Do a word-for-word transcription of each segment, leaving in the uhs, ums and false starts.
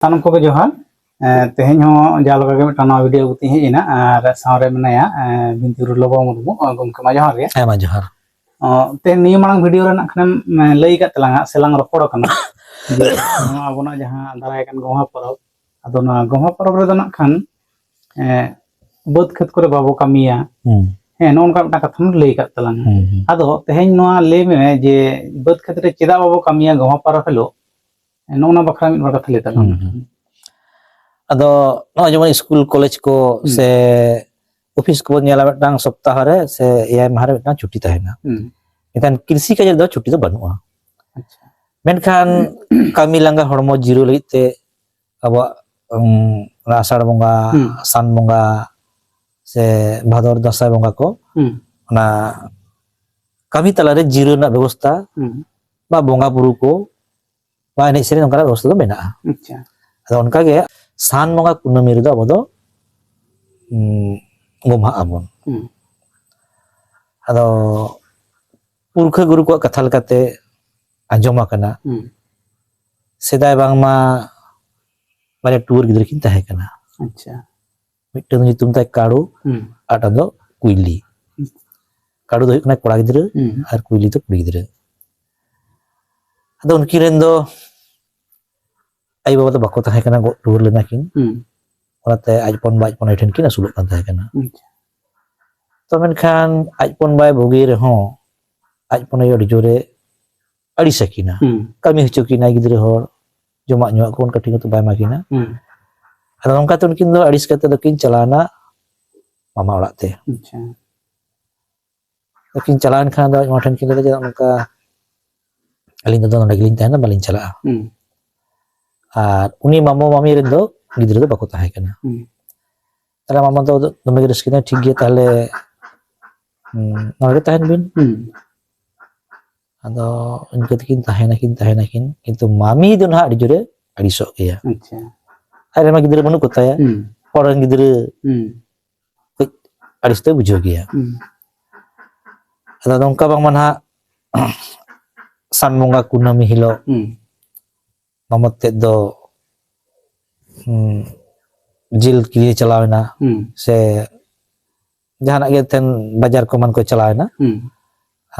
ᱥᱟᱱᱟᱢ ᱠᱚᱜᱮ ᱡᱚᱦᱟᱨ᱾ ᱮᱸ, ᱛᱮᱦᱮᱧ ᱦᱚᱸ ᱡᱟᱦᱟᱸ ᱞᱮᱠᱟ ᱜᱮ ᱢᱤᱫᱴᱟᱝ ᱱᱟᱣᱟ ᱵᱷᱤᱰᱤᱭᱳ ᱟᱹᱜᱩ ᱛᱮᱧ ᱦᱮᱡ ᱮᱱᱟ, ᱟᱨ ᱥᱟᱶᱨᱮ ᱢᱮᱱᱟᱭᱟ, ᱮᱸ, ᱵᱤᱱᱛᱤ ᱜᱩᱨᱩ ᱞᱚᱵᱚ ᱢᱩᱨᱢᱩ᱾ ᱚ, ᱜᱚᱢᱠᱮ ᱢᱟ ᱡᱚᱦᱟᱨ ᱜᱮ᱾ ᱦᱮᱸ ᱢᱟ ᱡᱚᱦᱟᱨ᱾ ᱚ, ᱛᱮᱦᱮᱧ ᱱᱤᱭᱟᱹ ᱢᱟᱲᱟᱝ ᱵᱷᱤᱰᱤᱭᱳ ᱨᱮ ᱱᱟᱜ ᱠᱷᱟᱱᱮᱢ, ᱮᱸ, ᱞᱟᱹᱭ ᱟᱠᱟᱫ ᱛᱟᱞᱟᱝᱟ ᱥᱮ ᱞᱟᱝ ᱨᱚᱯᱚᱲ ᱟᱠᱟᱱᱟ ᱡᱮ ᱱᱚᱣᱟ ᱟᱵᱚᱱᱟᱜ ᱡᱟᱦᱟᱸ ᱫᱟᱨᱟᱭ ᱠᱟᱱ ᱜᱚᱢᱦᱟ ᱯᱚᱨᱚᱵᱽ, ᱟᱫᱚ ᱱᱚᱣᱟ ᱜᱚᱢᱦᱟ ᱯᱚᱨᱚᱵᱽ ᱨᱮᱫᱚ ᱱᱟᱜ ᱠᱷᱟᱱ, ᱮᱸ, ᱵᱟᱹᱫᱽ ᱠᱷᱮᱛ ᱠᱚᱨᱮ ᱵᱟᱵᱚ ᱠᱟᱹᱢᱤᱭᱟ᱾ ᱦᱩᱸ᱾ ᱦᱮᱸ, ᱱᱚᱜᱼᱚ ᱱᱚᱝᱠᱟ ᱢᱤᱫᱴᱟᱝ ᱠᱟᱛᱷᱟᱢ ᱞᱟᱹᱭ ᱟᱠᱟᱫ ᱛᱟᱞᱟᱝᱟ᱾ ᱦᱩᱸ, ᱦᱩᱸ᱾ ᱟᱫᱚ ᱛᱮᱦᱮᱧ ᱱᱚᱣᱟ ᱞᱟᱹᱭ ᱢᱮ ᱡᱮ ᱵᱟᱹᱫᱽ ᱠᱷᱮᱛ ᱨᱮ ᱪᱮᱫᱟᱜ ᱵᱟᱵᱚ ᱠᱟᱹᱢᱤᱭᱟ ᱜᱚᱢᱦᱟ ᱯᱚᱨᱚᱵᱽ ᱦᱤᱞᱳᱜ? ᱱᱚᱜᱼᱚ ᱱᱚᱣᱟ ᱵᱟᱠᱷᱨᱟ ᱢᱤᱫ ᱵᱟᱨ ᱠᱟᱛᱷᱟ ᱞᱟᱹᱭ ᱛᱟᱞᱟᱝ ᱢᱮ᱾ ᱦᱩᱸ, ᱦᱩᱸ᱾ ᱟᱫᱚ ᱱᱚᱜᱼᱚᱭ ᱡᱮᱢᱚᱱ ᱥᱠᱩᱞ, ᱠᱚᱞᱮᱡᱽ ᱠᱚ ᱦᱩᱸ᱾ ᱥᱮ ᱚᱯᱷᱤᱥ ᱠᱚᱵᱚᱱ ᱧᱮᱞᱟ, ᱢᱤᱫᱴᱟᱝ ᱥᱚᱯᱛᱟᱦᱚ ᱨᱮ ᱥᱮ ᱮᱭᱟᱭ ᱢᱟᱦᱟ ᱨᱮ ᱢᱤᱫᱴᱟᱝ ᱪᱷᱩᱴᱤ ᱛᱟᱦᱮᱱᱟ᱾ ᱦᱩᱸ᱾ ᱢᱮᱱᱠᱷᱟᱱ ᱠᱨᱤᱥᱤ ᱠᱟᱡᱽ ᱨᱮᱫᱚ ᱪᱷᱩᱴᱤ ᱫᱚ ᱵᱟᱹᱱᱩᱜᱼᱟ᱾ ᱟᱪᱪᱷᱟ᱾ ᱢᱮᱱᱠᱷᱟᱱ ᱠᱟᱹᱢᱤ ᱞᱟᱸᱜᱟ ᱦᱚᱲᱢᱚ ᱡᱤᱨᱟᱹᱣ ᱞᱟᱹᱜᱤᱫ ᱛᱮ ᱟᱵᱚᱣᱟᱜ, ᱩᱢ, ᱚᱱᱟ ᱟᱥᱟᱲ ᱵᱚᱸᱜᱟ, ᱦᱩᱸ᱾ ᱥᱟᱱ ᱵᱚᱸᱜᱟ ᱥᱮ ᱵᱷᱟᱫᱚᱨ ᱫᱟᱸᱥᱟᱭ ᱵᱚᱸᱜᱟ ᱠᱚ, ᱦᱩᱸ᱾ ᱚᱱᱟ ᱠᱟᱹᱢᱤ ᱛᱟᱞᱟᱨᱮ ᱡᱤᱨᱟᱹᱣ ᱨᱮᱱᱟᱜ ᱵᱮᱵᱚᱥᱛᱷᱟ ᱦᱩᱸ᱾ ᱵᱟ ᱵᱚᱸᱜᱟ ᱵᱩᱨᱩ ᱠᱚ ᱵᱟ ᱮᱱᱮᱡ ᱥᱮᱨᱮᱧ ᱚᱱᱠᱟᱱᱟᱜ ᱵᱮᱵᱚᱥᱛᱷᱟ ᱫᱚ ᱢᱮᱱᱟᱜᱼᱟ᱾ ᱟᱪᱪᱷᱟ᱾ ᱟᱫᱚ ᱚᱱᱠᱟᱜᱮ ᱥᱟᱱ ᱵᱚᱸᱜᱟ ᱠᱩᱱᱟᱹᱢᱤ ᱨᱮᱫᱚ ᱟᱵᱚ ᱫᱚ, ᱩᱸ, ᱜᱚᱢᱦᱟᱜ ᱟᱵᱚᱱ᱾ ᱦᱩᱸ᱾ ᱟᱫᱚ ᱯᱩᱨᱠᱷᱟᱹ ᱜᱩᱨᱩ ᱠᱚᱣᱟᱜ ᱠᱟᱛᱷᱟ ᱞᱮᱠᱟᱛᱮ ᱟᱸᱡᱚᱢ ᱟᱠᱟᱱᱟ, ᱦᱩᱸ᱾ ᱥᱮᱫᱟᱭ ᱵᱟᱝᱢᱟ ᱵᱟᱨᱭᱟ ᱴᱩᱣᱟᱹᱨ ᱜᱤᱫᱽᱨᱟᱹ ᱠᱤᱱ ᱛᱟᱦᱮᱸ ᱠᱟᱱᱟ᱾ ᱟᱪᱪᱷᱟ᱾ ᱢᱤᱫᱴᱟᱝ ᱫᱚ ᱧᱩᱛᱩᱢ ᱛᱟᱭ ᱠᱟᱲᱩ, ᱦᱩᱸ᱾ ᱟᱨ ᱢᱤᱫᱴᱟᱝ ᱫᱚ ᱠᱩᱭᱞᱤ᱾ ᱦᱩᱸ᱾ ᱠᱟᱲᱩ ᱫᱚ ᱦᱩᱭᱩᱜ ᱠᱟᱱᱟ ᱠᱚᱲᱟ ᱜᱤᱫᱽᱨᱟᱹ, ᱦᱩᱸ᱾ ᱟᱨ ᱠᱩᱭᱞᱤ ᱫᱚ ᱠᱩᱲᱤ ᱜᱤᱫᱽᱨᱟᱹ᱾ ᱟᱫᱚ ᱩᱱᱠᱤᱱ ᱨᱮᱱ ᱫᱚ ᱟᱭᱳ ᱵᱟᱵᱟ ᱫᱚ ᱵᱟᱠᱚ ᱛᱟᱦᱮᱸ ᱠᱟᱱᱟ, ᱜᱚ-, ᱴᱩᱣᱟᱹᱨ ᱞᱮᱱᱟ ᱠᱤᱱ᱾ ᱦᱩᱸ᱾ ᱚᱱᱟᱛᱮ ᱟᱡ ᱦᱚᱯᱚᱱ ᱵᱟ ᱟᱡ ᱦᱚᱯᱚᱱ ᱟᱭᱳ ᱴᱷᱮᱱ ᱠᱤᱱ ᱟᱹᱥᱩᱞᱚᱜ ᱠᱟᱱ ᱛᱟᱦᱮᱸ ᱠᱟᱱᱟ᱾ ᱟᱪᱪᱷᱟ᱾ ᱛᱚ ᱢᱮᱱᱠᱷᱟᱱ ᱟᱡ ᱦᱚᱯᱚᱱ ᱵᱟᱭ ᱵᱩᱜᱤ ᱨᱮᱦᱚᱸ ᱟᱡ ᱦᱚᱯᱚᱱ ᱟᱭᱳ ᱟᱹᱰᱤ ᱡᱳᱨᱮ ᱟᱹᱲᱤᱥ ᱟᱹᱠᱤᱱᱟ᱾ ᱦᱩᱸ᱾ ᱠᱟᱹᱢᱤ ᱦᱚᱪᱚ ᱠᱤᱱᱟᱭ ᱜᱤᱫᱽᱨᱟᱹ ᱦᱚᱲ, ᱡᱚᱢᱟᱜ ᱧᱩᱣᱟᱜ ᱠᱚ ᱚᱱᱠᱟ ᱴᱷᱤᱠ ᱢᱚᱛᱚ ᱵᱟᱭ ᱮᱢᱟ ᱠᱤᱱᱟ᱾ ᱦᱩᱸ᱾ ᱟᱫᱚ ᱚᱱᱠᱟᱛᱮ ᱩᱱᱠᱤᱱ ᱫᱚ ᱟᱹᱲᱤᱥ ᱠᱟᱛᱮ ᱫᱚᱠᱤᱱ ᱪᱟᱞᱟᱣᱱᱟ ᱢᱟᱢᱟ ᱚᱲᱟᱜ ᱛᱮ᱾ ᱟᱪᱪᱷᱟ᱾ ᱟᱹᱠᱤᱱ ᱪᱟᱞᱟᱣᱮᱱ ᱠᱷᱟᱱ ᱫᱚ ᱟᱡ ᱢᱟᱢᱟ ᱴᱷᱮᱱ ᱠᱤᱱ ᱞᱟᱹᱭ ᱠᱮᱫᱟ, "ᱱᱚᱝᱠᱟ ᱟᱹᱞᱤᱧ ᱫᱚ ᱱᱚᱰᱮ ᱜᱮᱞᱤᱧ ᱛᱟᱦᱮᱱᱟ, ᱵᱟᱹᱞᱤᱧ ᱪᱟᱞᱟᱜᱼᱟ᱾" ᱦᱩᱸ᱾ ᱟᱨ ᱩᱱᱤ ᱢᱟᱢᱚ ᱢᱟᱢᱤ ᱨᱮᱱ ᱫᱚ ᱜᱤᱫᱽᱨᱟᱹ ᱫᱚ ᱵᱟᱠᱚ ᱛᱟᱦᱮᱸ ᱠᱟᱱᱟ᱾ ᱦᱩᱸ᱾ ᱛᱟᱦᱞᱮ ᱢᱟᱢᱟ ᱫᱚ ᱫᱚᱢᱮ ᱜᱮ ᱨᱟᱹᱥᱠᱟᱹᱭᱮᱱᱟ, "ᱴᱷᱤᱠ ᱜᱮᱭᱟ, ᱛᱟᱦᱞᱮ, ᱦᱩᱸ, ᱱᱚᱰᱮ ᱜᱮ ᱛᱟᱦᱮᱱ ᱵᱤᱱ᱾" ᱦᱩᱸ᱾ ᱟᱫᱚ ᱤᱱᱠᱟᱹ ᱛᱮᱠᱤᱱ ᱛᱟᱦᱮᱱᱟᱠᱤᱱ, ᱛᱟᱦᱮᱱᱟᱠᱤᱱ, ᱠᱤᱱᱛᱩ ᱢᱟᱢᱤ ᱫᱚ ᱱᱟᱦᱟᱜ ᱟᱹᱰᱤ ᱡᱳᱨᱮ ᱟᱹᱲᱤᱥᱚᱜ ᱜᱮᱭᱟ᱾ ᱟᱪᱪᱷᱟ᱾ ᱟᱡ ᱨᱮᱱ ᱢᱟ ᱜᱤᱫᱽᱨᱟᱹ ᱵᱟᱹᱱᱩᱜ ᱠᱚᱛᱟᱭᱟ, ᱦᱩᱸ᱾ ᱦᱚᱲ ᱨᱮᱱ ᱜᱤᱫᱽᱨᱟᱹ ᱦᱩᱸ᱾ ᱠᱟᱹᱡ ᱟᱹᱲᱤᱥ ᱫᱚᱭ ᱵᱩᱡᱷᱟᱹᱣ ᱜᱮᱭᱟ᱾ ᱦᱩᱸ᱾ ᱟᱫᱚ ᱱᱚᱝᱠᱟ ᱵᱟᱝᱢᱟ ᱱᱟᱦᱟᱜ ᱥᱟᱱ ᱵᱚᱸᱜᱟ ᱠᱩᱱᱟᱹᱢᱤ ᱦᱤᱞᱳᱜ ᱦᱩᱸ᱾ ᱢᱟᱢᱚ ᱛᱮᱫ ᱫᱚ ᱡᱤᱞ ᱠᱤᱨᱤᱧ ᱪᱟᱞᱟᱣ ᱮᱱᱟ, ᱦᱩᱸ᱾ ᱥᱮ ᱡᱟᱦᱟᱱᱟᱜ ᱜᱮ ᱛᱮᱱ ᱵᱟᱡᱟᱨ ᱠᱚ ᱮᱢᱟᱱ ᱠᱚ ᱪᱟᱞᱟᱣ ᱮᱱᱟ, ᱦᱩᱸ᱾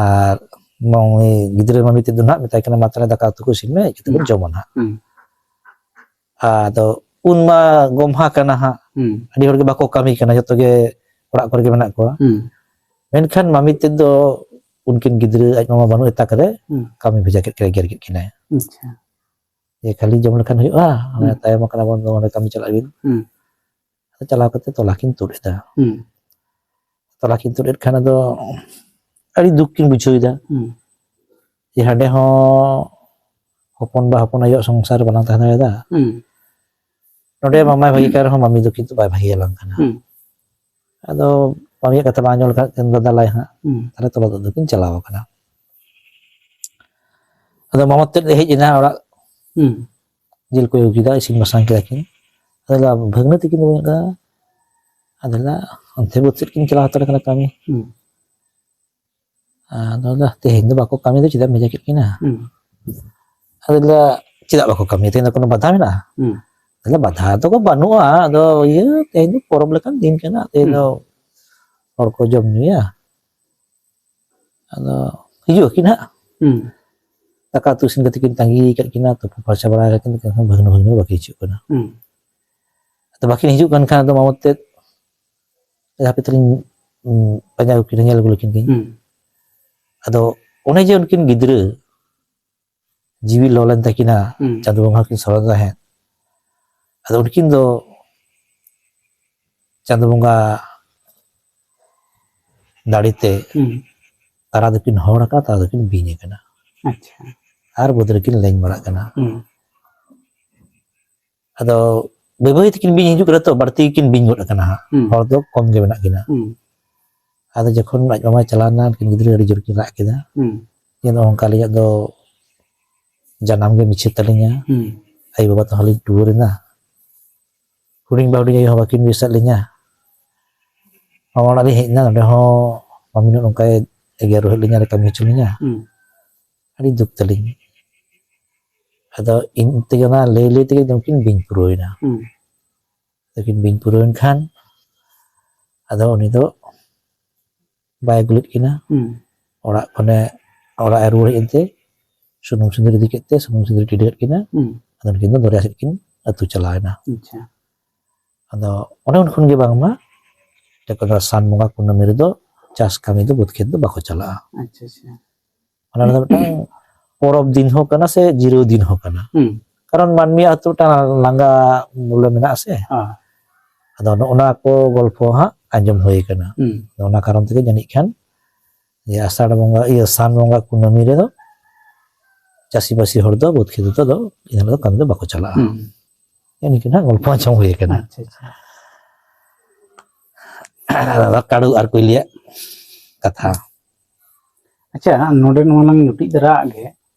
ᱟᱨ ᱱᱩᱭ ᱜᱤᱫᱽᱨᱟᱹ ᱢᱟᱹᱢᱤ ᱛᱮᱫ ᱫᱚ ᱱᱟᱦᱟᱜ ᱢᱮᱛᱟᱭ ᱠᱟᱱᱟ, "ᱢᱟ ᱛᱟᱦᱞᱮ ᱫᱟᱠᱟ ᱩᱛᱩ ᱠᱚ ᱤᱥᱤᱱ ᱢᱮ, ᱤᱠᱟᱹᱛᱮ ᱵᱚᱱ ᱦᱩᱸ᱾ ᱡᱚᱢᱟ ᱱᱟᱦᱟᱜ᱾" ᱦᱩᱸ᱾ ᱟᱫᱚ ᱩᱱ ᱢᱟ ᱜᱚᱢᱦᱟ ᱠᱟᱱᱟ ᱦᱟᱸᱜ, ᱦᱩᱸ᱾ ᱟᱹᱰᱤ ᱦᱚᱲ ᱜᱮ ᱵᱟᱠᱚ ᱠᱟᱹᱢᱤ ᱠᱟᱱᱟ, ᱡᱚᱛᱚ ᱜᱮ ᱚᱲᱟᱜ ᱠᱚᱨᱮ ᱜᱮ ᱢᱮᱱᱟᱜ ᱠᱚᱣᱟ᱾ ᱦᱩᱸ᱾ ᱢᱮᱱᱠᱷᱟᱱ ᱢᱟᱹᱢᱤ ᱛᱮᱫ ᱫᱚ ᱩᱱᱠᱤᱱ ᱜᱤᱫᱽᱨᱟᱹ ᱟᱡ ᱢᱟᱢᱟ ᱵᱟᱹᱱᱩᱜ ᱮᱛᱟ ᱠᱟᱫᱮ, ᱦᱩᱸ᱾ ᱠᱟᱹᱢᱤ ᱵᱷᱮᱡᱟ ᱠᱮᱫ ᱠᱤᱱᱟᱭ, ᱜᱮᱨ ᱠᱮᱫ ᱠᱤᱱᱟᱭ᱾ ᱟᱪᱪᱷᱟ᱾ ᱡᱮ ᱠᱷᱟᱹᱞᱤ ᱡᱚᱢ ᱞᱮᱠᱷᱟᱱ ᱦᱩᱭᱩᱜᱼᱟ, ᱦᱩᱸ᱾ ᱛᱟᱭᱚᱢ ᱟᱠᱟᱱᱟ ᱵᱚᱱ, ᱚᱸᱰᱮ ᱠᱟᱹᱢᱤ ᱪᱟᱞᱟᱜ ᱵᱤᱱ᱾ ᱦᱩᱸ᱾ ᱟᱫᱚ ᱪᱟᱞᱟᱣ ᱠᱟᱛᱮ ᱛᱚᱞᱟ ᱠᱤᱱ ᱛᱩᱫ ᱮᱫᱟ᱾ ᱦᱩᱸ᱾ ᱛᱚᱞᱟ ᱠᱤᱱ ᱛᱩᱫ ᱮᱫ ᱠᱷᱟᱱ ᱟᱫᱚ ᱟᱹᱰᱤ ᱫᱩᱠ ᱠᱤᱱ ᱵᱩᱡᱷᱟᱹᱣ ᱮᱫᱟ᱾ ᱦᱩᱸ᱾ ᱡᱮ ᱦᱟᱸᱰᱮ ᱦᱚᱸ ᱦᱚᱯᱚᱱ ᱵᱟ ᱦᱚᱯᱚᱱ ᱟᱭᱳᱣᱟᱜ ᱥᱚᱝᱥᱟᱨ ᱵᱟᱞᱟᱝ ᱛᱟᱦᱮᱸ ᱫᱟᱲᱮᱭᱟᱫᱟ᱾ ᱦᱩᱸ᱾ ᱱᱚᱰᱮ ᱢᱟᱢᱟᱭ ᱵᱷᱟᱹᱜᱤ ᱠᱟᱱ ᱨᱮᱦᱚᱸ ᱢᱟᱢᱤ ᱫᱚ ᱠᱤᱱᱛᱩ ᱵᱟᱭ ᱵᱷᱟᱹᱜᱤᱭᱟᱞᱟᱝ ᱠᱟᱱᱟ᱾ ᱦᱩᱸ᱾ ᱟᱫᱚ ᱢᱟᱢᱤᱭᱟᱜ ᱠᱟᱛᱷᱟ ᱵᱟᱝ ᱟᱸᱡᱚᱢ ᱞᱮᱠᱷᱟᱱ ᱫᱟᱫᱟ ᱞᱟᱭ ᱦᱟᱸᱜ᱾ ᱦᱩᱸ᱾ ᱛᱟᱦᱞᱮ ᱛᱚᱞᱟ ᱛᱩᱫ ᱫᱚᱠᱤᱱ ᱪᱟᱞᱟᱣ ᱟᱠᱟᱱᱟ᱾ ᱟᱫᱚ ᱢᱟᱢᱟ ᱛᱮᱫ ᱮ ᱦᱮᱡ ᱮᱱᱟ ᱚᱲᱟᱜ᱾ ᱦᱩᱸ᱾ ᱡᱤᱞ ᱠᱚᱭ ᱟᱹᱜᱩ ᱠᱮᱫᱟ, ᱤᱥᱤᱱ ᱵᱟᱥᱟᱝ ᱠᱮᱫᱟ ᱠᱤᱱ᱾ ᱟᱫᱚ ᱞᱟᱹᱭᱫᱟ, "ᱵᱷᱟᱹᱜᱽᱱᱟᱹ ᱛᱤᱠᱤᱱ ᱫᱚ ᱵᱟᱹᱱᱩᱜ ᱠᱚᱣᱟ?" ᱟᱫᱚ ᱞᱟᱹᱭᱫᱟ, "ᱚᱱᱛᱮ ᱵᱟᱹᱫᱽ ᱥᱮᱫ ᱠᱤᱱ ᱪᱟᱞᱟᱣ ᱦᱟᱛᱟᱲ ᱠᱟᱱᱟ ᱠᱟᱹᱢᱤ᱾ ᱦᱩᱸ᱾ ᱟᱫᱚ ᱞᱟᱹᱭᱫᱟ, ᱛᱮᱦᱮᱧ ᱫᱚ ᱵᱟᱠᱚ ᱠᱟᱹᱢᱤ ᱫᱚ ᱪᱮᱫᱟᱜ ᱮᱢ ᱵᱷᱮᱡᱟ ᱠᱮᱫ ᱠᱤᱱᱟ?" ᱦᱩᱸ᱾ ᱟᱫᱚ ᱞᱟᱹᱭᱫᱟ, "ᱪᱮᱫᱟᱜ ᱵᱟᱠᱚ ᱠᱟᱹᱢᱤᱭᱟ? ᱛᱮᱦᱮᱧ ᱫᱚ ᱠᱳᱱᱳ ᱵᱟᱫᱷᱟ ᱢᱮᱱᱟᱜᱼᱟ?" ᱦᱩᱸ᱾ ᱟᱫᱚ ᱵᱟᱫᱷᱟ ᱫᱚ ᱵᱟᱹᱱᱩᱜᱼᱟ, ᱟᱫᱚ ᱤᱭᱟᱹ, ᱛᱮᱦᱮᱧ ᱫᱚ ᱯᱚᱨᱚᱵᱽ ᱞᱮᱠᱟᱱ ᱫᱤᱱ ᱠᱟᱱᱟ, ᱛᱮᱦᱮᱧ ᱦᱩᱸ᱾ ᱫᱚ ᱦᱚᱲ ᱠᱚ ᱡᱚᱢ ᱧᱩᱭᱟ᱾ ᱟᱫᱚ ᱦᱤᱡᱩᱜ ᱟᱹᱠᱤᱱ ᱦᱟᱸᱜ᱾ ᱦᱩᱸ᱾ ᱫᱟᱠᱟ ᱩᱛᱩ ᱤᱥᱤᱱ ᱠᱟᱛᱮ ᱠᱤᱱ ᱛᱟᱺᱜᱤ ᱟᱠᱟᱫ ᱠᱤᱱᱟ, ᱛᱩᱯᱩ ᱯᱷᱟᱨᱪᱟ ᱵᱟᱲᱟ ᱠᱟᱛᱮ ᱠᱤᱱ ᱵᱷᱟᱹᱜᱽᱱᱟᱹ ᱵᱷᱟᱹᱜᱽᱱᱟᱹ ᱵᱟᱹᱠᱤᱱ ᱦᱤᱡᱩᱜ ᱠᱟᱱᱟ᱾ ᱦᱩᱸ᱾ ᱟᱫᱚ ᱵᱟᱹᱠᱤᱱ ᱦᱤᱡᱩᱜ ᱠᱟᱱ ᱠᱷᱟᱱ ᱟᱫᱚ ᱢᱟᱢᱚ ᱛᱮᱫ, "ᱦᱟᱯᱮ ᱛᱟᱞᱤᱧ, ᱩᱸ, ᱯᱟᱸᱡᱟ ᱟᱹᱜᱩ ᱠᱤᱱᱟ, ᱧᱮᱞ ᱟᱹᱜᱩ ᱞᱮᱠᱤᱱ ᱜᱮ᱾" ᱦᱩᱸ᱾ ᱟᱫᱚ ᱚᱱᱮ ᱡᱮ ᱩᱱᱠᱤᱱ ᱜᱤᱫᱽᱨᱟᱹ ᱡᱤᱣᱤ ᱞᱚ ᱞᱮᱱ ᱛᱟᱹᱠᱤᱱᱟ, ᱦᱩᱸ᱾ ᱪᱟᱸᱫᱚ ᱵᱚᱸᱜᱟ ᱦᱚᱸᱠᱤᱱ ᱥᱚᱨᱚᱱ ᱛᱟᱦᱮᱸᱫ᱾ ᱟᱫᱚ ᱩᱱᱠᱤᱱ ᱫᱚ ᱪᱟᱸᱫᱚ ᱵᱚᱸᱜᱟ ᱫᱟᱲᱮᱛᱮ ᱦᱩᱸ᱾ ᱛᱟᱨᱟ ᱫᱚᱠᱤᱱ ᱦᱚᱲ ᱟᱠᱟᱱᱟ, ᱛᱟᱨᱟ ᱫᱚᱠᱤᱱ ᱵᱤᱧ ᱟᱠᱟᱱᱟ᱾ ᱟᱪᱪᱷᱟ᱾ ᱟᱨ ᱵᱟᱹᱫᱽ ᱨᱮᱠᱤᱱ ᱞᱮᱧ ᱵᱟᱲᱟᱜ ᱠᱟᱱᱟ᱾ ᱦᱩᱸ᱾ ᱟᱫᱚ ᱵᱟᱹᱭ ᱵᱟᱹᱭ ᱛᱮᱠᱤᱱ ᱵᱤᱧ ᱦᱤᱡᱩᱜ ᱠᱟᱱᱟ ᱛᱚ, ᱵᱟᱹᱲᱛᱤ ᱠᱤᱱ ᱵᱤᱧ ᱜᱚᱫ ᱟᱠᱟᱱᱟ ᱦᱟᱸᱜ᱾ ᱦᱩᱸ᱾ ᱦᱚᱲ ᱫᱚ ᱠᱚᱢ ᱜᱮ ᱢᱮᱱᱟᱜ ᱠᱤᱱᱟ᱾ ᱦᱩᱸ᱾ ᱟᱫᱚ ᱡᱚᱠᱷᱚᱱ ᱟᱡ ᱢᱟᱢᱟᱭ ᱪᱟᱞᱟᱣ ᱮᱱᱟ, ᱩᱱᱠᱤᱱ ᱜᱤᱫᱽᱨᱟᱹ ᱟᱹᱰᱤ ᱡᱳᱨ ᱠᱤᱱ ᱨᱟᱜ ᱠᱮᱫᱟ᱾ ᱦᱩᱸ᱾ ᱡᱮ, "ᱱᱚᱜᱼᱚ ᱱᱚᱝᱠᱟ ᱟᱹᱞᱤᱧᱟᱜ ᱫᱚ ᱡᱟᱱᱟᱢ ᱜᱮ ᱢᱤᱪᱷᱟᱹ ᱛᱟᱹᱞᱤᱧᱟ᱾ ᱦᱩᱸ᱾ ᱟᱭᱳ ᱵᱟᱵᱟ ᱛᱮᱦᱚᱸ ᱞᱤᱧ ᱴᱩᱣᱟᱹᱨ ᱮᱱᱟ᱾ ᱦᱩᱰᱤᱧ ᱵᱟ ᱦᱩᱰᱤᱧ ᱟᱭᱳ ᱦᱚᱸ ᱵᱟᱹᱠᱤᱱ ᱵᱮᱥ ᱟᱫ ᱞᱤᱧᱟ᱾ ᱢᱟᱢᱟ ᱚᱲᱟᱜ ᱞᱤᱧ ᱦᱮᱡ ᱮᱱᱟ, ᱚᱸᱰᱮ ᱦᱚᱸ ᱢᱟᱢᱤ ᱱᱚᱜᱼᱚ ᱱᱚᱝᱠᱟᱭ ᱮᱜᱮᱨ ᱨᱚᱦᱮᱫ ᱞᱤᱧᱟ, ᱠᱟᱹᱢᱤ ᱦᱚᱪᱚ ᱞᱤᱧᱟ᱾ ᱦᱩᱸ᱾ ᱟᱹᱰᱤ ᱫᱩᱠ ᱛᱟᱹᱞᱤᱧ᱾" ᱟᱫᱚ ᱤᱧ ᱛᱮᱜᱮ ᱚᱱᱟ ᱞᱟᱹᱭ ᱞᱟᱹᱭ ᱛᱮᱜᱮ ᱩᱱᱠᱤᱱ ᱵᱤᱧ ᱯᱩᱨᱟᱹᱣ ᱮᱱᱟ᱾ ᱦᱩᱸ᱾ ᱛᱟᱹᱠᱤᱱ ᱵᱤᱧ ᱯᱩᱨᱟᱹᱣ ᱮᱱ ᱠᱷᱟᱱ ᱟᱫᱚ ᱩᱱᱤ ᱫᱚ ᱵᱟᱭ ᱟᱹᱜᱩ ᱞᱮᱫ ᱠᱤᱱᱟ᱾ ᱦᱩᱸ᱾ ᱚᱲᱟᱜ ᱠᱷᱚᱱᱮ, ᱚᱲᱟᱜ ᱮ ᱨᱩᱣᱟᱹᱲ ᱦᱮᱡ ᱮᱱᱛᱮ ᱥᱩᱱᱩᱢ ᱥᱤᱸᱫᱩᱨ ᱤᱫᱤ ᱠᱮᱫ ᱛᱮ ᱥᱩᱱᱩᱢ ᱥᱤᱸᱫᱩᱨ ᱴᱤᱰᱟᱹᱜ ᱠᱤᱱᱟ᱾ ᱦᱩᱸ᱾ ᱟᱫᱚ ᱩᱱᱠᱤᱱ ᱫᱚ ᱫᱚᱨᱭᱟ ᱥᱮᱫ ᱠᱤᱱ ᱟᱹᱛᱩ ᱪᱟᱞᱟᱣ ᱮᱱᱟ᱾ ᱟᱪᱪᱷᱟ᱾ ᱟᱫᱚ ᱚᱱᱮ ᱩᱱ ᱠᱷᱚᱱ ᱜᱮ ᱵᱟᱝᱢᱟ ᱥᱟᱱ ᱵᱚᱸᱜᱟ ᱠᱩᱱᱟᱹᱢᱤ ᱨᱮᱫᱚ ᱪᱟᱥ ᱠᱟᱹᱢᱤ ᱫᱚ ᱵᱟᱹᱫᱽ ᱠᱷᱮᱛ ᱫᱚ ᱵᱟᱠᱚ ᱪᱟᱞᱟᱜᱼᱟ᱾ ᱟᱪᱪᱷᱟ, ᱟᱪᱪᱷᱟ᱾ ᱚᱱᱟ ᱫᱚ ᱢᱤᱫᱴᱟᱝ ᱯᱚᱨᱚᱵᱽ ᱫᱤᱱ ᱦᱚᱸ ᱠᱟᱱᱟ ᱥᱮ ᱡᱤᱨᱟᱹᱣ ᱫᱤᱱ ᱦᱚᱸ ᱠᱟᱱᱟ᱾ ᱦᱩᱸ᱾ ᱠᱟᱨᱚᱱ ᱢᱟᱹᱱᱢᱤᱭᱟᱜ ᱦᱚᱸᱛᱚ ᱢᱤᱫᱴᱟᱝ ᱞᱟᱸᱜᱟ ᱵᱚᱞᱮ ᱢᱮᱱᱟᱜᱼᱟ ᱥᱮ᱾ ᱦᱮᱸ᱾ ᱟᱫᱚ ᱱᱚᱜᱼᱚ ᱱᱟ ᱠᱚ ᱜᱚᱞᱯᱷᱚ ᱦᱟᱸᱜ ᱟᱸᱡᱚᱢ ᱦᱩᱭ ᱟᱠᱟᱱᱟ᱾ ᱦᱩᱸ᱾ ᱟᱫᱚ ᱚᱱᱟ ᱠᱟᱨᱚᱱ ᱛᱮᱜᱮ ᱡᱟᱹᱱᱤᱡ ᱠᱷᱟᱱ ᱡᱮ ᱟᱥᱟᱲ ᱵᱚᱸᱜᱟ, ᱤᱭᱟᱹ, ᱥᱟᱱ ᱵᱚᱸᱜᱟ ᱠᱩᱱᱟᱹᱢᱤ ᱨᱮᱫᱚ ᱪᱟᱹᱥᱤᱵᱟᱹᱥᱤ ᱦᱚᱲ ᱫᱚ ᱵᱟᱹᱫᱽ ᱠᱷᱮᱛ ᱫᱚ ᱟᱫᱚ ᱤᱱᱟᱹ ᱦᱤᱞᱳᱜ ᱫᱚ ᱠᱟᱹᱢᱤ ᱫᱚ ᱵᱟᱠᱚ ᱪᱟᱞᱟᱜᱼᱟ᱾ ᱦᱩᱸ᱾ ᱱᱤᱝᱠᱟᱹ ᱱᱟᱜ ᱜᱚᱞᱯᱷᱚ ᱟᱸᱡᱚᱢ ᱦᱩᱭ ᱟᱠᱟᱱᱟ᱾ ᱟᱪᱪᱷᱟ, ᱟᱪᱪᱷᱟ᱾ ᱟᱨ ᱠᱟᱹᱲᱩ ᱟᱨ ᱠᱩᱭᱞᱤᱭᱟᱜ ᱠᱟᱛᱷᱟ᱾ ᱟᱪᱪᱷᱟ, ᱱᱚᱰᱮ ᱱᱚᱣᱟ ᱞᱟᱝ ᱡᱩᱴᱤᱡ ᱫᱷᱟᱨᱟᱣᱟᱜ ᱜᱮ,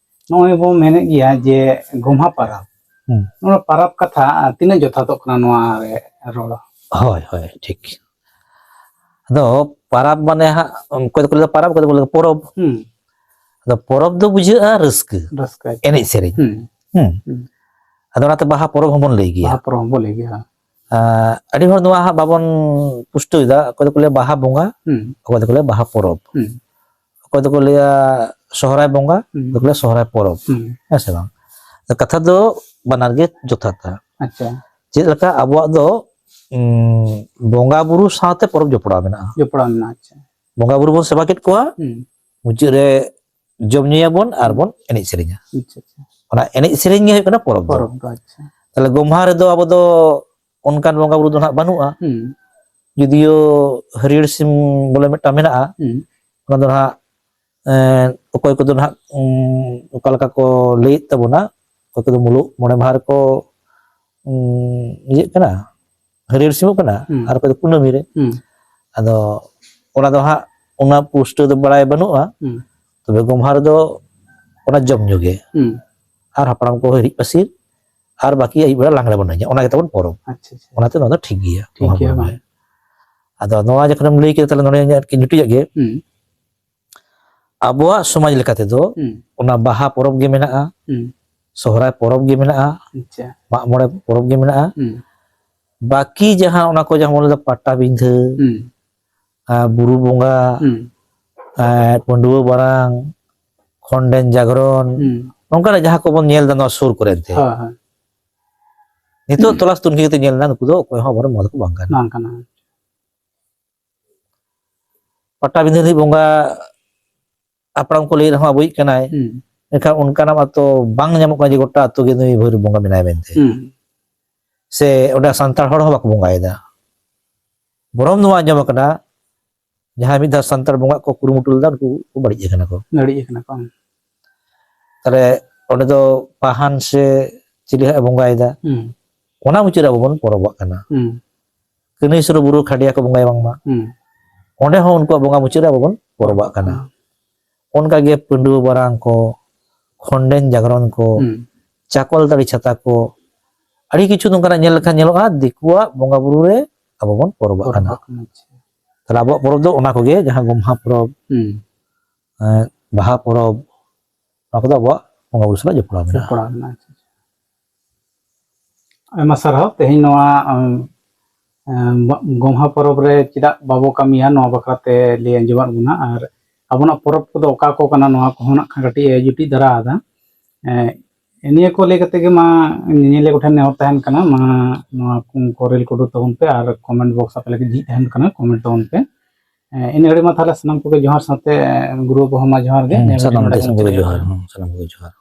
ᱱᱚᱜᱼᱚᱭ ᱵᱚᱱ ᱢᱮᱱᱮᱫ ᱜᱮᱭᱟ ᱡᱮ ᱜᱚᱢᱦᱟ ᱯᱟᱨᱟᱵᱽ, ᱦᱩᱸ᱾ ᱱᱚᱣᱟ ᱯᱟᱨᱟᱵᱽ ᱠᱟᱛᱷᱟ ᱛᱤᱱᱟᱹᱜ ᱡᱚᱛᱷᱟᱛᱚᱜ ᱠᱟᱱᱟ ᱱᱚᱣᱟ ᱨᱮ ᱨᱚᱲ? ᱦᱳᱭ, ᱦᱳᱭ, ᱴᱷᱤᱠ᱾ ᱟᱫᱚ ᱯᱟᱨᱟᱵᱽ ᱢᱟᱱᱮ ᱦᱟᱸᱜ ᱚᱠᱚᱭ ᱫᱚᱠᱚ ᱞᱟᱹᱭᱟ ᱯᱟᱨᱟᱵᱽ, ᱚᱠᱚᱭ ᱫᱚᱠᱚ ᱞᱟᱹᱭᱟ ᱯᱚᱨᱚᱵᱽ᱾ ᱦᱩᱸ᱾ ᱟᱫᱚ ᱯᱚᱨᱚᱵᱽ ᱫᱚ ᱵᱩᱡᱷᱟᱹᱜᱼᱟ ᱨᱟᱹᱥᱠᱟᱹ, ᱨᱟᱹᱥᱠᱟᱹ᱾ ᱮᱱᱮᱡ ᱥᱮᱨᱮᱧ᱾ ᱦᱩᱸ᱾ ᱦᱩᱸ᱾ ᱦᱩᱸ᱾ ᱟᱫᱚ ᱚᱱᱟᱛᱮ ᱵᱟᱦᱟ ᱯᱚᱨᱚᱵᱽ ᱦᱚᱸᱵᱚᱱ ᱞᱟᱹᱭ ᱜᱮᱭᱟ᱾ ᱵᱟᱦᱟ ᱯᱚᱨᱚᱵᱽ ᱦᱚᱸᱵᱚᱱ ᱞᱟᱹᱭ ᱜᱮᱭᱟ᱾ ᱟᱸ, ᱟᱹᱰᱤ ᱦᱚᱲ ᱱᱚᱣᱟ ᱦᱟᱸᱜ ᱵᱟᱵᱚᱱ ᱯᱩᱥᱴᱟᱹᱣ ᱮᱫᱟ, ᱚᱠᱚᱭ ᱫᱚᱠᱚ ᱞᱟᱹᱭᱟ ᱵᱟᱦᱟ ᱵᱚᱸᱜᱟ, ᱦᱩᱸ᱾ ᱚᱠᱚᱭ ᱫᱚᱠᱚ ᱞᱟᱹᱭᱟ ᱵᱟᱦᱟ ᱯᱚᱨᱚᱵᱽ᱾ ᱦᱩᱸ᱾ ᱚᱠᱚᱭ ᱫᱚᱠᱚ ᱞᱟᱹᱭᱟ ᱥᱚᱦᱨᱟᱭ ᱵᱚᱸᱜᱟ, ᱦᱩᱸ᱾ ᱚᱠᱚᱭ ᱫᱚᱠᱚ ᱞᱟᱹᱭᱟ ᱥᱚᱦᱨᱟᱭ ᱯᱚᱨᱚᱵᱽ᱾ ᱦᱩᱸ᱾ ᱦᱮᱸ ᱥᱮ ᱵᱟᱝ? ᱛᱚ ᱠᱟᱛᱷᱟ ᱫᱚ ᱵᱟᱱᱟᱨ ᱜᱮ ᱡᱚᱛᱷᱟᱛᱟ᱾ ᱟᱪᱪᱷᱟ᱾ ᱪᱮᱫ ᱞᱮᱠᱟ ᱟᱵᱚᱣᱟᱜ ᱫᱚ, ᱩᱸ, ᱵᱚᱸᱜᱟ ᱵᱩᱨᱩ ᱥᱟᱶᱛᱮ ᱯᱚᱨᱚᱵᱽ ᱡᱚᱯᱲᱟᱣ ᱢᱮᱱᱟᱜᱼᱟ᱾ ᱡᱚᱯᱲᱟᱣ ᱢᱮᱱᱟᱜᱼᱟ, ᱟᱪᱪᱷᱟ᱾ ᱵᱚᱸᱜᱟ ᱵᱩᱨᱩ ᱵᱚᱱ ᱥᱮᱵᱟ ᱠᱮᱫ ᱠᱚᱣᱟ, ᱦᱩᱸ᱾ ᱢᱩᱪᱟᱹᱫ ᱨᱮ ᱡᱚᱢ ᱧᱩᱭᱟᱵᱚᱱ ᱟᱨ ᱵᱚᱱ ᱮᱱᱮᱡ ᱥᱮᱨᱮᱧᱟ᱾ ᱟᱪᱪᱷᱟ, ᱟᱪᱪᱷᱟ᱾ ᱚᱱᱟ ᱮᱱᱮᱡ ᱥᱮᱨᱮᱧ ᱜᱮ ᱦᱩᱭᱩᱜ ᱠᱟᱱᱟ ᱯᱚᱨᱚᱵᱽ ᱫᱚ᱾ ᱯᱚᱨᱚᱵᱽ ᱫᱚ, ᱟᱪᱪᱷᱟ᱾ ᱛᱟᱦᱞᱮ ᱜᱚᱢᱦᱟ ᱨᱮᱫᱚ ᱟᱵᱚ ᱫᱚ ᱚᱱᱠᱟᱱ ᱵᱚᱸᱜᱟ ᱵᱩᱨᱩ ᱫᱚ ᱱᱟᱦᱟᱜ ᱵᱟᱹᱱᱩᱜᱼᱟ᱾ ᱦᱩᱸ᱾ ᱡᱩᱫᱤᱭᱳ ᱦᱟᱹᱨᱭᱟᱹᱲ ᱥᱤᱢ ᱵᱚᱞᱮ ᱢᱤᱫᱴᱟᱝ ᱢᱮᱱᱟᱜᱼᱟ, ᱦᱩᱸ᱾ ᱚᱱᱟ ᱫᱚ ᱱᱟᱦᱟᱜ, ᱮᱸ, ᱚᱠᱚᱭ ᱠᱚᱫᱚ ᱱᱟᱦᱟᱜ, ᱩᱸ, ᱚᱠᱟ ᱞᱮᱠᱟ ᱠᱚ ᱞᱟᱹᱭᱮᱫ ᱛᱟᱵᱚᱱᱟ, ᱚᱠᱚᱭ ᱠᱚᱫᱚ ᱢᱩᱞᱩᱜ ᱢᱚᱬᱮ ᱢᱟᱦᱟ ᱨᱮᱠᱚ, ᱩᱸ, ᱤᱭᱟᱹᱜ ᱠᱟᱱᱟ, ᱦᱟᱹᱨᱭᱟᱹᱲ ᱥᱤᱢᱚᱜ ᱠᱟᱱᱟ, ᱦᱩᱸ᱾ ᱟᱨ ᱚᱠᱚᱭ ᱫᱚ ᱠᱩᱱᱟᱹᱢᱤ ᱨᱮ᱾ ᱦᱩᱸ᱾ ᱟᱫᱚ ᱚᱱᱟ ᱫᱚ ᱦᱟᱸᱜ ᱚᱱᱟ ᱯᱩᱥᱴᱟᱹᱣ ᱫᱚ ᱵᱟᱲᱟᱭ ᱵᱟᱹᱱᱩᱜᱼᱟ, ᱦᱩᱸ᱾ ᱛᱚᱵᱮ ᱜᱚᱢᱦᱟ ᱨᱮᱫᱚ ᱚᱱᱟ ᱡᱚᱢ ᱧᱩ ᱜᱮ᱾ ᱦᱩᱸ᱾ ᱟᱨ ᱦᱟᱯᱲᱟᱢ ᱠᱚ ᱦᱤᱨᱤᱡ ᱯᱟᱹᱥᱤᱨ, ᱟᱨ ᱵᱟᱹᱠᱤ ᱟᱹᱭᱩᱵ ᱵᱮᱲᱟ ᱞᱟᱜᱽᱬᱮ ᱵᱚᱱ ᱮᱱᱮᱡᱟ, ᱚᱱᱟ ᱜᱮ ᱛᱟᱵᱚᱱ ᱯᱚᱨᱚᱵᱽ᱾ ᱟᱪᱪᱷᱟ, ᱟᱪᱪᱷᱟ᱾ ᱚᱱᱟᱛᱮ ᱱᱚᱣᱟ ᱫᱚ ᱴᱷᱤᱠ ᱜᱮᱭᱟ, ᱴᱷᱤᱠ ᱜᱚᱢᱦᱟ ᱜᱮᱭᱟ, ᱯᱚᱨᱚᱵᱽ ᱵᱟᱝ? ᱜᱮ᱾ ᱟᱫᱚ ᱱᱚᱣᱟ ᱡᱚᱠᱷᱚᱱᱮᱢ ᱞᱟᱹᱭ ᱠᱮᱫᱟ, ᱛᱟᱦᱞᱮ ᱱᱚᱰᱮ ᱤᱧᱟᱹᱜ ᱟᱨᱠᱤ ᱡᱩᱴᱤᱡᱟᱜ ᱜᱮ, ᱦᱩᱸ᱾ ᱟᱵᱚᱣᱟᱜ ᱥᱚᱢᱟᱡᱽ ᱞᱮᱠᱟ ᱛᱮᱫᱚ ᱦᱩᱸ᱾ ᱚᱱᱟ ᱵᱟᱦᱟ ᱯᱚᱨᱚᱵᱽ ᱜᱮ ᱢᱮᱱᱟᱜᱼᱟ᱾ ᱦᱩᱸ᱾ ᱥᱚᱦᱨᱟᱭ ᱯᱚᱨᱚᱵᱽ ᱜᱮ ᱢᱮᱱᱟᱜᱼᱟ, ᱟᱪᱪᱷᱟ᱾ ᱢᱟᱜ ᱢᱚᱬᱮ ᱯᱚᱨᱚᱵᱽ ᱜᱮ ᱢᱮᱱᱟᱜᱼᱟ᱾ ᱦᱩᱸ᱾ ᱵᱟᱹᱠᱤ ᱡᱟᱦᱟᱸ ᱚᱱᱟ ᱠᱚ ᱡᱟᱦᱟᱸ ᱵᱚᱱ ᱞᱟᱹᱭᱫᱟ ᱯᱟᱴᱟᱵᱤᱸᱫᱷᱟᱹ, ᱦᱩᱸ᱾ ᱟᱨ ᱵᱩᱨᱩ ᱵᱚᱸᱜᱟ, ᱦᱩᱸ᱾ ᱟᱨ ᱯᱟᱺᱰᱩᱣᱟᱹ ᱵᱟᱨᱟᱝ, ᱠᱷᱚᱱᱰᱮᱱ ᱡᱟᱜᱽᱨᱚᱱ, ᱦᱩᱸ᱾ ᱱᱚᱝᱠᱟᱱᱟᱜ ᱡᱟᱦᱟᱸ ᱠᱚᱵᱚᱱ ᱧᱮᱞ ᱮᱫᱟ ᱱᱚᱣᱟ ᱥᱩᱨ ᱠᱚᱨᱮ ᱮᱱᱛᱮ᱾ ᱦᱳᱭ, ᱦᱳᱭ᱾ ᱱᱤᱛᱚᱜ ᱛᱚᱞᱟᱥ ᱛᱩᱱᱠᱷᱤ ᱠᱟᱛᱮ ᱧᱮᱞ ᱮᱫᱟ, ᱱᱩᱠᱩ ᱫᱚ ᱚᱠᱚᱭ ᱦᱚᱸ ᱟᱵᱚᱨᱮᱱ ᱵᱚᱸᱜᱟ ᱫᱚᱠᱚ ᱵᱟᱝ ᱠᱟᱱᱟ᱾ ᱵᱟᱝ ᱠᱟᱱᱟ᱾ ᱯᱟᱴᱟᱵᱤᱸᱫᱷᱟᱹ ᱨᱤᱱᱤᱡ ᱵᱚᱸᱜᱟ ᱦᱟᱯᱲᱟᱢ ᱠᱚ ᱞᱟᱹᱭ ᱨᱮᱦᱚᱸ ᱟᱵᱚᱭᱤᱡ ᱠᱟᱱᱟᱭ, ᱦᱩᱸ᱾ ᱢᱮᱱᱠᱷᱟᱱ ᱚᱱᱠᱟᱱᱟᱜ ᱢᱟᱛᱚ ᱵᱟᱝ ᱧᱟᱢᱚᱜ ᱠᱟᱱᱟ ᱡᱮ ᱜᱚᱴᱟ ᱟᱹᱛᱩ ᱜᱮ ᱱᱩᱭ ᱵᱷᱳᱭᱨᱳᱵ ᱵᱚᱸᱜᱟ ᱢᱮᱱᱟᱭ ᱢᱮᱱᱛᱮ᱾ ᱦᱩᱸ᱾ ᱥᱮ ᱚᱸᱰᱮ ᱥᱟᱱᱛᱟᱲ ᱦᱚᱲ ᱦᱚᱸ ᱵᱟᱠᱚ ᱵᱚᱸᱜᱟᱭᱮᱫᱟ᱾ ᱵᱚᱨᱚᱢ ᱱᱚᱣᱟ ᱟᱸᱡᱚᱢ ᱟᱠᱟᱱᱟ, ᱡᱟᱦᱟᱸᱭ ᱢᱤᱫ ᱫᱷᱟᱣ ᱥᱟᱱᱛᱟᱲ ᱵᱚᱸᱜᱟ ᱠᱚ ᱠᱩᱨᱩᱢᱩᱴᱩ ᱞᱮᱫᱟ, ᱩᱱᱠᱩ ᱠᱚ ᱵᱟᱹᱲᱤᱡ ᱟᱠᱟᱱᱟ ᱠᱚ᱾ ᱵᱟᱹᱲᱤᱡ ᱟᱠᱟᱱᱟ ᱠᱚ᱾ ᱛᱟᱦᱞᱮ ᱚᱸᱰᱮ ᱫᱚ ᱯᱟᱦᱟᱱ ᱥᱮ ᱪᱤᱞᱤ ᱦᱟᱸᱜ ᱮ ᱵᱚᱸᱜᱟᱭᱮᱫᱟ, ᱦᱩᱸ᱾ ᱚᱱᱟ ᱢᱩᱪᱟᱹᱫ ᱨᱮ ᱟᱵᱚ ᱵᱚᱱ ᱯᱚᱨᱚᱵᱚᱜ ᱠᱟᱱᱟ᱾ ᱦᱩᱸ᱾ ᱠᱟᱹᱱᱟᱹᱭ ᱥᱩᱨ ᱵᱩᱨᱩ ᱠᱷᱟᱰᱤᱭᱟ ᱠᱚ ᱵᱚᱸᱜᱟᱭᱟ ᱵᱟᱝᱢᱟ, ᱦᱩᱸ᱾ ᱚᱸᱰᱮ ᱦᱚᱸ ᱩᱱᱠᱩᱣᱟᱜ ᱵᱚᱸᱜᱟ ᱢᱩᱪᱟᱹᱫ ᱨᱮ ᱟᱵᱚ ᱵᱚᱱ ᱯᱚᱨᱚᱵᱟᱜ ᱠᱟᱱᱟ᱾ ᱚᱱᱠᱟᱜᱮ ᱯᱟᱺᱰᱩᱣᱟᱹ ᱵᱟᱨᱟᱝ ᱠᱚ, ᱠᱷᱚᱱᱰᱮᱱ ᱡᱟᱜᱽᱨᱚᱱ ᱠᱚ, ᱦᱩᱸ᱾ ᱪᱟᱠᱚᱞᱛᱟᱹᱲᱤ ᱪᱷᱟᱛᱟ ᱠᱚ, ᱟᱹᱰᱤ ᱠᱤᱪᱷᱩ ᱱᱚᱝᱠᱟᱱᱟᱜ ᱧᱮᱞ ᱞᱮᱠᱷᱟᱱ ᱧᱮᱞᱚᱜᱼᱟ ᱫᱤᱠᱩᱣᱟᱜ ᱵᱚᱸᱜᱟ ᱵᱩᱨᱩ ᱨᱮ ᱟᱵᱚ ᱵᱚᱱ ᱯᱚᱨᱚᱵᱟᱜ ᱠᱟᱱᱟ᱾ ᱯᱚᱨᱚᱵᱟᱜ ᱠᱟᱱᱟ, ᱟᱪᱪᱷᱟ᱾ ᱛᱟᱦᱞᱮ ᱟᱵᱚᱣᱟᱜ ᱯᱚᱨᱚᱵᱽ ᱫᱚ ᱚᱱᱟ ᱠᱚᱜᱮ, ᱡᱟᱦᱟᱸ ᱜᱚᱢᱦᱟ ᱯᱚᱨᱚᱵᱽ, ᱦᱩᱸ᱾ ᱮᱸ, ᱵᱟᱦᱟ ᱯᱚᱨᱚᱵᱽ, ᱚᱱᱟ ᱠᱚᱫᱚ ᱟᱵᱚᱣᱟᱜ ᱵᱚᱸᱜᱟ ᱵᱩᱨᱩ ᱥᱟᱞᱟᱜ ᱡᱚᱯᱲᱟᱣ ᱢᱮᱱᱟᱜᱼᱟ᱾ ᱡᱚᱯᱲᱟᱣ ᱢᱮᱱᱟᱜᱼᱟ, ᱟᱪᱪᱷᱟ, ᱟᱪᱪᱷᱟ᱾ ᱟᱭᱢᱟ ᱥᱟᱨᱦᱟᱣ᱾ ᱛᱮᱦᱮᱧ ᱱᱚᱣᱟ, ᱩᱢ, ᱮᱸ, ᱜᱚᱢᱦᱟ ᱯᱚᱨᱚᱵᱽ ᱨᱮ ᱪᱮᱫᱟᱜ ᱵᱟᱵᱚ ᱠᱟᱹᱢᱤᱭᱟ, ᱱᱚᱣᱟ ᱵᱟᱠᱷᱨᱟ ᱛᱮ ᱞᱟᱹᱭ ᱟᱸᱡᱚᱢᱟᱫ ᱵᱚᱱᱟ, ᱟᱨ ᱟᱵᱚᱱᱟᱜ ᱯᱚᱨᱚᱵᱽ ᱠᱚᱫᱚ ᱚᱠᱟ ᱠᱚ ᱠᱟᱱᱟ, ᱱᱚᱣᱟ ᱠᱚᱦᱚᱸ ᱱᱟᱜ ᱠᱷᱟᱱ ᱠᱟᱹᱴᱤᱡ ᱮ ᱡᱩᱴᱤᱡ ᱫᱷᱟᱨᱟ ᱟᱫᱟ᱾ ᱮᱸ, ᱱᱤᱭᱟᱹ ᱠᱚ ᱞᱟᱹᱭ ᱠᱟᱛᱮ ᱜᱮ ᱢᱟ ᱧᱮᱧᱮᱞᱤᱭᱟᱹ ᱠᱚᱴᱷᱮᱱ ᱱᱮᱦᱚᱨ ᱛᱟᱦᱮᱱ ᱠᱟᱱᱟ, ᱢᱟ ᱱᱚᱣᱟ ᱠᱚ ᱨᱤᱞ ᱠᱚ ᱩᱰᱩᱠ ᱛᱟᱵᱚᱱ ᱯᱮ ᱟᱨ comment box ᱟᱯᱮ ᱞᱟᱹᱜᱤᱫ ᱡᱷᱤᱡ ᱛᱟᱦᱮᱱ ᱠᱟᱱᱟ, comment ᱛᱟᱵᱚᱱ ᱯᱮ᱾ ᱮᱸ, ᱤᱱᱟᱹ ᱜᱷᱟᱹᱲᱤᱡ ᱢᱟ ᱛᱟᱦᱞᱮ ᱥᱟᱱᱟᱢ ᱠᱚᱜᱮ ᱡᱚᱦᱟᱨ ᱥᱟᱶᱛᱮ, ᱮᱸ, ᱜᱩᱨᱩ ᱵᱟᱵᱟ ᱦᱚᱸ ᱢᱟ ᱡᱚᱦᱟᱨ ᱜᱮ᱾ ᱦᱩᱸ, ᱱᱤᱭᱟᱹ ᱜᱷᱟᱹᱲᱤᱡ ᱥᱟᱱᱟᱢ ᱱᱚᱰᱮ ᱫᱤᱥᱚᱢ ᱜᱮ ᱠᱚᱜᱮ ᱢᱩᱪᱟᱹᱫ ᱡᱚᱦᱟᱨ, ᱦᱩᱭᱩᱜ ᱠᱟᱱᱟ᱾ ᱦᱩᱸ, ᱥᱟᱱᱟᱢ ᱠᱚᱜᱮ ᱡᱚᱦᱟᱨ᱾